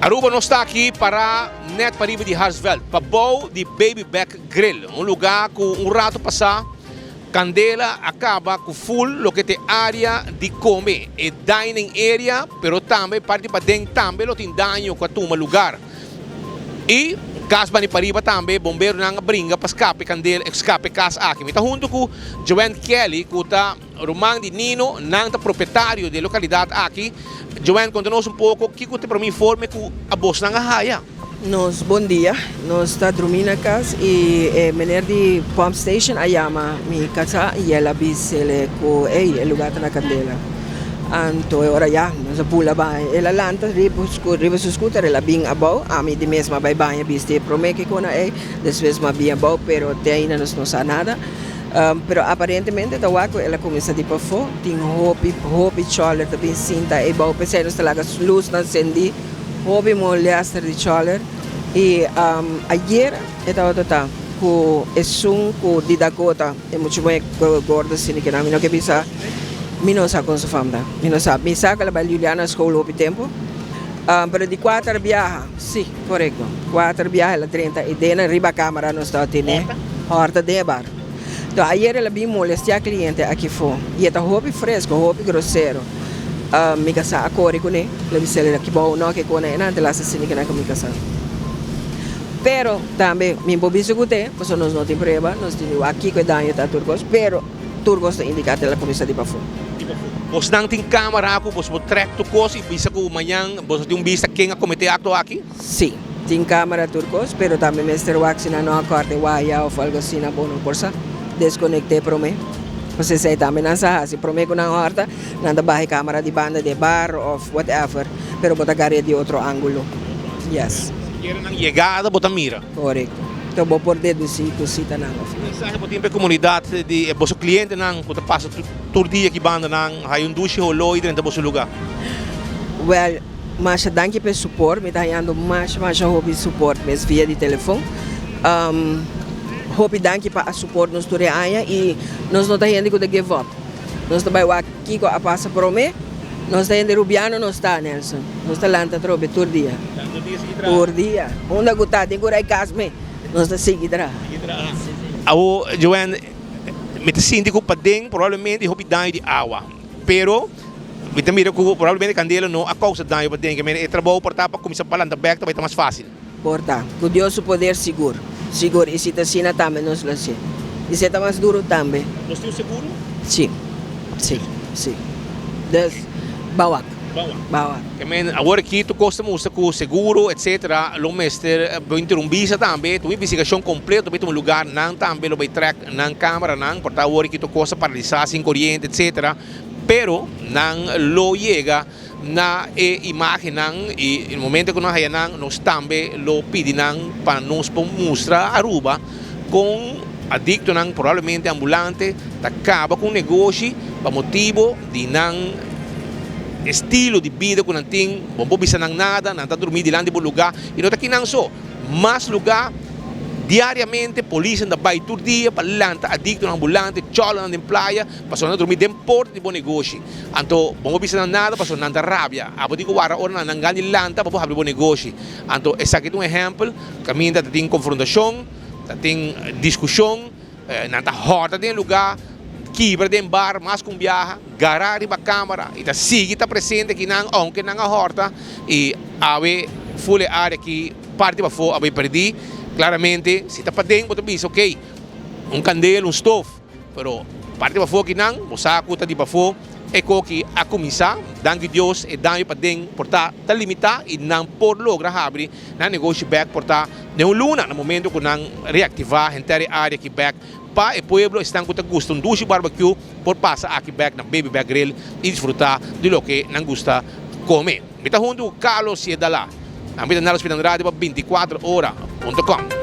Aruba nos ta aki para net pariba di Harsveld, pabou di Baby Back Grill, un lugar cu un rato pasa candela a caba cu full loke ta e area di come, e dining area, pero tambe parti paden tambe lo tin daño cu a tuma lugar. Y cas bani pariba tambe bomberonan a bringa pa scape candela, scape cas aki. Mi ta hunto cu Joanne Kelly cu ta. Ruman di Nino, nan ta propietario di e localidad aki. Joanne, conta nos un poco kico ta e prome informe cu abosnan a haya. Nos bon dia, nos ta drumi na cas y e meneer di pump station a yama mi casa y el a bisele cu ey e lugar ta na candela. Anto e ora ya nos a bula baña, el a lanta riba su scooter el a bin abou, ami di mes m'a bay baña bisti e prome ke cona ey, despues m'a bin abou pero te ainda nos no sa nada. Pero aparentemente ta wak ku el a kuminsá di pafó. Tin hopi, hopi chòler ta bin sinta ei bou. P'esei nos ta laga lusnan sendí. Hopi molèster di chòler. I ayer e tabata ta ku esun ku di Dakota, e muchu muhé gordo asina kinan. Mi no ke bisa, mi no sa kon su fam ta. Mi no sa. Mi sa ku el a bai Juliana school hopi tempu. Pero di kuater biaha. Sí, korekto. Kuater biaha el a drenta i den riba kamera nos ta tene hòrta den e bar. Enton ayer el a bin molestiá kliente aki fo i e ta hopi fresko, hopi grosero. Mi kasá a kore kuné, el a bisa el aki bou no ke kona e nan te las asina kinan ku mi kasá. Pero tambe mi por bisa ku te, pasobra nos no tin prueba, nos tin di wak kiko e daño ta tur kos, pero. Tur kos ta indiká te la kuminsá di pafó. Bosnan tin kámara ku bos por trèk tur kos i bisa ku mañan boso tin un bista ken a kometé e akto aki? Sí, tin kámara tur kos, pero tambe mester wak si nan no a kòrta e waya òf algu asina bo no por sa deskonekt'é promé. Pasobra esei tambe nan sa hasi, promé ku nan hòrta nan ta baha e kámara di banda di e bar òf whatever, pero bo ta gar'é di otro ángulo. Yes. Sikiera nan yegada bo ta mira. Korekto. Enton bo por dedusí ku si ta nan òf no. Mensahe bo tin pa e komunidat di e boso klientenan ku ta pasa tur dia aki bandanan haya un dushi holó i drenta boso lugá? Wèl, masha danki pa e suport. Mi ta hañando masha masha hopi suport mes via di telefon. Hopi danki pa a suport nos tur e aña i nos no ta hende ku ta give up. Nos ta bai wak kiko a pasa promé. Nos ta hende rubiano nos ta, Nelson. Nos ta lanta atrobe tur dia. Tur dia sigui traha? Tur dia. Unda ku ta tin ku rai kas me, nos ta sigui traha. Sigui traha. Awo, Joanne, mi ta sinti ku paden probablemente hopi daño di awa. Pero mi ta mira ku probablemente kandela no a kousa daño paden. Ke mira e trabou por ta pa kuminsá pa lanta bèk ta bai ta mas fásil. Por ta. Ku Dios su poder sigur. Sigur. I si ta asina tambe nos lo hasié. I si e ta mas duru tambe. Nos tin un seguro? Sí. Sí. Sí. Dus, bawak. Bawak. Bawak. Ke men, awor aki tur kos ta mustra ku seguro etcetera lo mester bo interumbisa tambe. Ta un investigashon kompleto bai tuma lugar. Nan tambe lo bai trèk nan kameranan. Por ta awor aki tur kos ta paralisá sin koriente etcetera. Pero nan lo yega. Na e imagennan y e momento cu nos haya nan, nos tambe lo pidi nan pa nos por mustra Aruba con adictonan probablemente ambulante ta caba cu un negoshi pa motibo di nan estilo di bida cu nan tin, bo no por bisa nan nada, nan ta drumi dilanti bo lugar y no ta kinan so, mas lugar diariamente polisnan ta bay tur dia pa lanta adictonan ambulante, cholonan den playa pasobra nan ta drumi den porta di bo negoshi. Anto bo no bisa nan nada pasobra nan ta rabia. Abo tin ku warda ora nan nan gana di lanta pa bo habri bo negoshi. Anto esaki ta un ehèmpel kaminda ta tin konfrontashon, ta tin diskushon, nan ta hòrta den e lugá, kibra den bar mas ku un biaha, gará riba kámara i ta sigui ta presente akinan ounke nan a hòrta i awe ful e área aki parti pafó a bai pèrdí. Klaramente si ta paden bo ta bisa okey un kandel, un stof. Pero parti pafó akinan, bo sa ku ta di pafó e koki a kuminsá. Danki Dios e daño paden por ta ta limitá i nan por logra habri nan negoshi bèk por ta den un luna na momento ku nan reaktivá henter e área aki bèk pa e pueblo esnan ku ta gusta un dushi barbekiú por pasa aki bèk na Baby Back Grill i disfrutá di loke nan gusta kome. Mi ta huntu ku Carlos Siedalá. Nan bida na Los Pinan Radio pa bintikuater ora punto com.